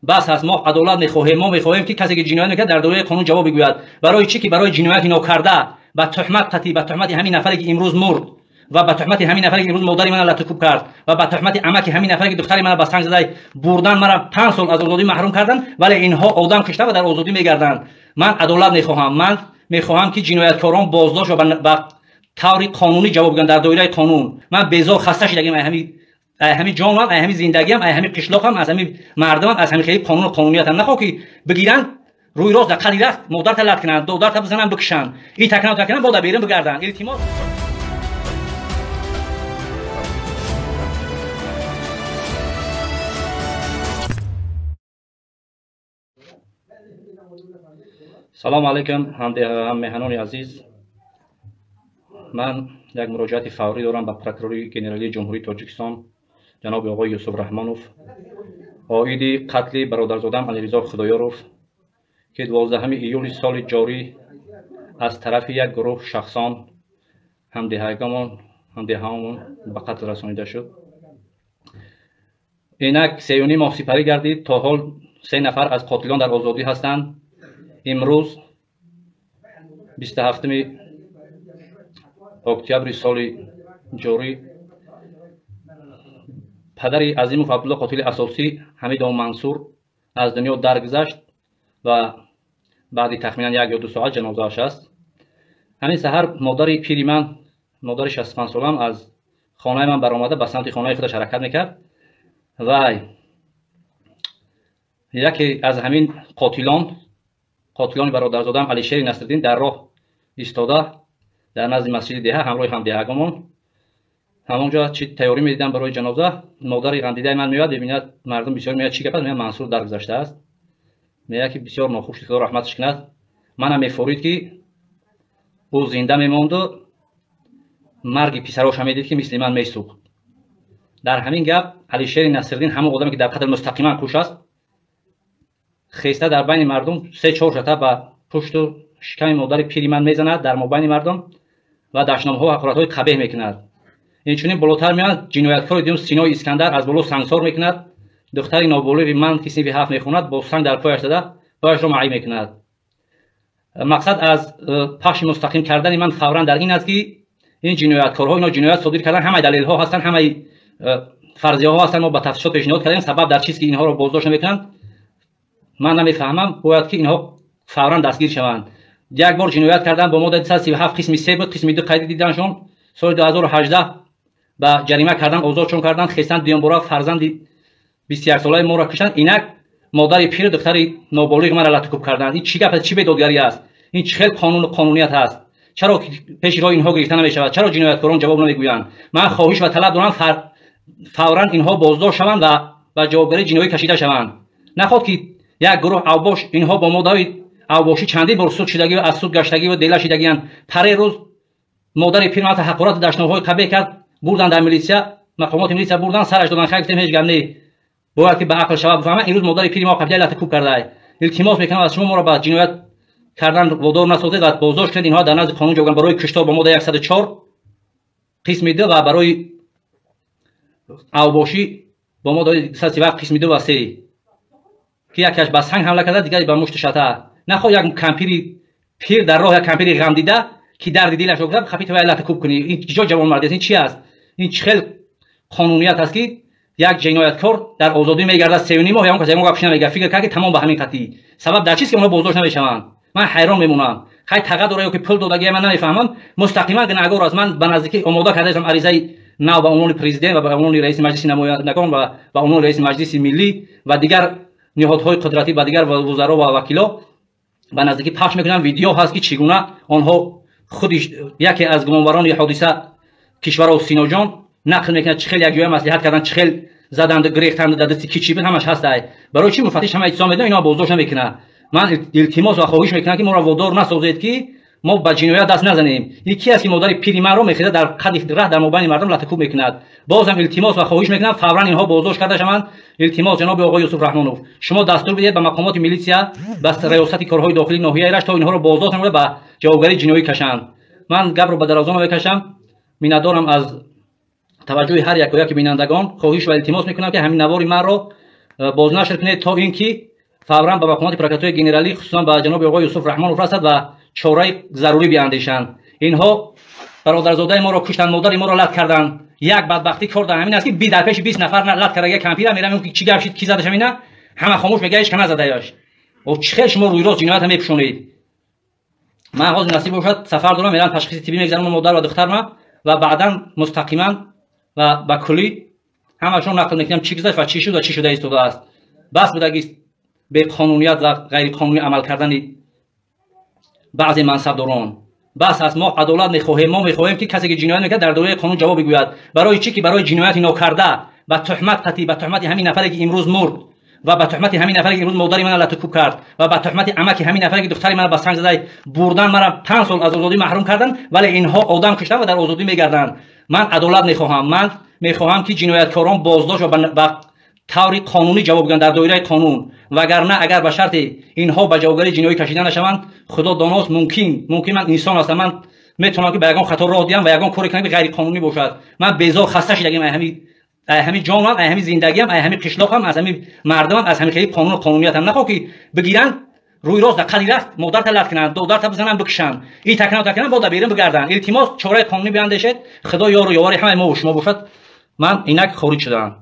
Бас аст, мо адолат мехоҳем. Мо мехоҳем, ки касе ки ҷиноят мекард, дар доираи қонун ҷавоб бигӯяд. Барои чӣ ки барои ҷинояти нокарда ба туҳмат қатӣ, ба туҳмати ҳамин нафаре ки имрӯз мурд ва ба туҳмати ҳамин нафаре ки имрӯз модари мана латукӯб кард ва ба туҳмати амаки ҳамин нафаре ки духтари мана ба санг зада бурдан, мара 5 сол аз озодӣ маҳрум карданд, вале инҳо одам кишта ва дар озодӣ мегарданд. Ман адолат мехоҳам. Ман мехоҳам, ки ҷинояткорон боздошт ва ба таври қонунӣ ҷавоб бигӯянд дар доираи қонун. Ман безор, хаста шудагим ай ҳамин ҷонам, ай ҳамин зиндагиам, ай ҳамин қишлоқам, аз ҳамин мардумам, аз ҳамин хеле қонуну қонуниятам. Нахоҳ ки бигиранд, рӯи рост дар қади рахт модарта лат кунанд, додарта бизананд, бикушанд, ин такнав такнав бода берун бигарданд. Илтимос. Салом алайкум, ҳаммеҳанони азиз. Ман як муроҷиати фаврӣ дорам ба прокурори генералии Ҷумҳурии Тоҷикистон ҷаноби оғои Юсуф Раҳмонов оиди қатли бародарзодам Алиризо Худоёров, ки 12 июли соли ҷорӣ аз тарафи як гурӯҳ шахсон ҳамдеҳаомон ба қатл расонида шуд. Инак 3.5 моҳ сипарӣ гардид, то ҳол 3 нафар аз қотилон дар озодӣ ҳастанд. Имрӯз 27 октябри соли ҷорӣ падари Азимов Абдулло, қотили асосӣ Ҳамидов Мансур, аз дунё даргузашт ва баъди тахминан 1 ё 2 соат ҷанозааш аст. Ҳамин саҳар модари пири ман, модари 65 солам, аз хонаи ман баромада ба самти хонаи худаш ҳаракат мекард ва яке аз ҳамин қотилони бародарзодам Алишери Насриддин дар роҳ истода дар назди масҷиди деҳа ҳамроҳи ҳамдеҳагомон ҳамонҷо чӣ тайёрӣ медидам барои ҷаноза. Модари ғамдидаи ман меояд, мебинад мардум бисёр меояд, чӣ гап аст? Меояд, Мансур даргузаштааст. Меояд ки бисёр нохуш, Худо раҳматаш кунад. Манам мефорид ки ӯ зинда мемонду марги писароша медид ки мисли ман месӯхт. Дар ҳамин гап Алишери Насриддин, ҳамон одаме ки дар қатл мустақиман куш аст, хеста дар байни мардум 3-4 шата ба пушту шиками модари пири ман мезанад дар мобайни мардум ва дашномҳо ва ҳақоратҳои қабеҳ мекунад. Инчунин болотар меояд ҷинояткори дуюм Синои Искандар аз боло сангсор мекунад. Духтари ноболиғи ман ки синфи 7 мехонад, бо санг дар пояш зада пояшро маъиб мекунад. Мақсад аз пахши мустақим кардани ман фавран дар ин аст, ки ин ҷинояткорҳо ино ҷиноят содир кардан, ҳамаи далелҳо ҳастанд, ҳамаи фарзияҳо ҳастанд. Мо ба тафтишот пешниҳод кардем. Сабаб дар чист ки инҳоро боздошт намекунанд, ман намефаҳмам. Бояд ки инҳо фавран дастгир шаванд. Як бор ҷиноят кардан бо моддаи 237 қисми 3 буд, қисми 2 қайди диданшон. Соли 2018 ба ҷарима кардан озодшон карданд. Хестанд дуюмбора фарзанди 21-солаи моро куштанд. Инак модари пиру духтари ноболиғ мара латукӯб карданд. Ин чӣ гап аст? Чӣ бедодгарӣ аст? Ин чӣ хел қонуну қонуният аст? Чаро пеши роҳи инҳо гирифта намешавад? Чаро ҷинояткорон ҷавоб намегӯянд? Ман хоҳиш ва талаб дорам, фавран инҳо боздошт шаванд ва ба ҷавобгарии ҷиноӣ кашида шаванд. Нахоҳад ки як гурӯҳ авбош инҳо бо моддаҳои авбошӣ чандин бор суд шудагӣ ва аз суд гаштагӣ ва дела шудагианд. Паре рӯз модари пир ман ҳақорату дашномҳои қабеҳ кард, бурданд дар милитсия, мақомоти милитсия бурданд, сараш доданд. Хай, гуфтем, ҳеҷ гап не, бояд ки ба ақл шавад, бифаҳмад. Имрӯз модари пири мо қабилаи латукӯб кардаа. Илтимос мекунам аз шумо, моро ба ҷиноят кардан водор насозед ва боздошт кунед инҳо, дар назди қонун ҷавобгӯянд барои куштор бо моддаи 104 қисми 2 ва барои авбошӣ бо моддаи 237 қисми 2 ва 3, ки якеаш ба санг ҳамла карда, дигаре ба мушту шата. Нахоҳ як кампири пир дар роҳ, як кампири ғамдида ки дарди дилашро гузард, хапи ту латукӯб кунӣ. Ин ҷо ҷавонмардӣ аст? Ин чи аст? Ин чӣ хел қонуният аст, ки як ҷинояткор дар озодӣ мегардад 3.5 моҳ, ягон кас ягон гапш намегӯяд? Фикр кард ки тамом ба ҳамин қатъӣ. Сабаб дар чист ки онҳо боздошт намешаванд? Ман ҳайрон мемонам. Хай, таға дора ё ки пул додагия, ман намефаҳмам. Мустақиман гунаҳгор аст. Ман ба наздикӣ омода кардаам аризаи нав ба унвони президент ва ба унвони раиси маҷлиси намояндагон ва ба унвони раиси маҷлиси миллӣ ва дигар ниҳодҳои қудратӣ, ба дигар вузаро ва вакило ба наздикӣ пахш мекунам. Видео ҳаст, ки чӣ гуна онҳо худи яке аз гумонбарони ҳодиса, Кишваров Синоҷон, нақл мекунад, чӣ хел якҷоя маслиҳат карданд, чӣ хел заданду гирехтанду дар дасти ки чӣ буд, ҳамаш ҳастай. Барои чӣ муфаттиш ҳама иттисом медонад, инҳо боздошт намекунад? Ман илтимос ва хоҳиш мекунам, ки моро водор насозед, ки мо ба ҷиноят даст назанем. Ин ки аст, ки модари пири манро мехезад, дар қади раҳ дар мобайни мардум латукӯб мекунад? Бозам илтимос ва хоҳиш мекунам, фавран инҳо боздошт карда шаванд. Илтимос, ҷаноби оғои Юсуф Раҳмонов, шумо дастур бидиҳед ба мақомоти милитсия, ба раёсати корҳои дохилии ноҳияи Рашт, то инҳоро боздошт намуда ба ҷавобгарии ҷиноӣ кашанд. Ман гапро ба дарозо намекашам. Миннатдорам аз таваҷҷӯҳи ҳар яку яки бинандагон. Хоҳиш ва илтимос мекунам, ки ҳамин навори манро Бознашр кунед, то ин ки фавран ба мақомоти прокуратураи генералӣ, хусусан ба ҷаноби оқои Юсуф Раҳмонов расад ва чораи зарурӣ биандешанд. Инҳо бародарзодаи моро куштанд, модари моро лат карданд. Як бадбахтӣ кор дар ҳамин аст, ки дар пеши 20 нафар лат карда кампира мерам, ки чӣ гап шид, ки задаш, ҳамина ҳама хомӯш мега, ҳеч назадаёш. Чӣ хел шумо рӯйрост ҷиноята мепӯшонед? Ман ҳозир, насиб бошад, сафар дорам, мерам, ташхиси тиббӣ мегзаронам модар ва духтарма ва баъдан мустақиман ва ба куллӣ ҳамашон нақл мекунам, чӣ гузашт ва чӣ шуд ва чӣ шуда истодааст. Бас будаги беқонуният ва ғайриқонунӣ амал кардани баъзе мансабдорон, бас аст. Мо адолат мехоҳем. Мо мехоҳем, ки касе ки ҷиноят мекард, дар доираи қонун ҷавоб бигӯяд. Барои чӣ ки барои ҷинояти нокарда ба туҳмат қатӣ, ба туҳмати ҳамин нафаре ки имрӯз мурд, ва ба туҳмати ҳамин нафаре ки имрӯз модари мана латукӯб кард, ва ба туҳмати амаки ҳамин нафаре ки духтари мана ба санг задай бурдан, мара 5 сол аз озодӣ маҳрум карданд, вале инҳо одам куштанд ва дар озодӣ мегарданд. Ман адолат мехоҳам. Ман мехоҳам, ки ҷинояткорон боздошт ва ба таври қонунӣ ҷавоб бигӯянд, дар доираи қонун. Вагарна агар ба шарти инҳо ба ҷавобгарии ҷиноӣ кашида нашаванд, худо доност, мумкин ман инсон ҳастам, ман метавонам, ки ба ягон хато роҳ диҳам ва ягон коре кунам, ки ғайриқонунӣ бошад. Ман безор, хаста шидагим ай ҳами ҷонам, ай ҳами зиндагиам, ай ҳами қишлоқам, аз ҳами мардумам, аз ҳами хели қонуну қонуниятам. Нахоҳ ки бигиранд, рӯи рост дар қади рахт модарта лат кунанд, додарта бизананд, бикушанд, и такнав такнанд, бо дар берун бигарданд. Илтимос, чораи қонунӣ биандешед. Худо ёру ёвари ҳамаи мо шумо бошад. Ман инак хориҷ шудаам.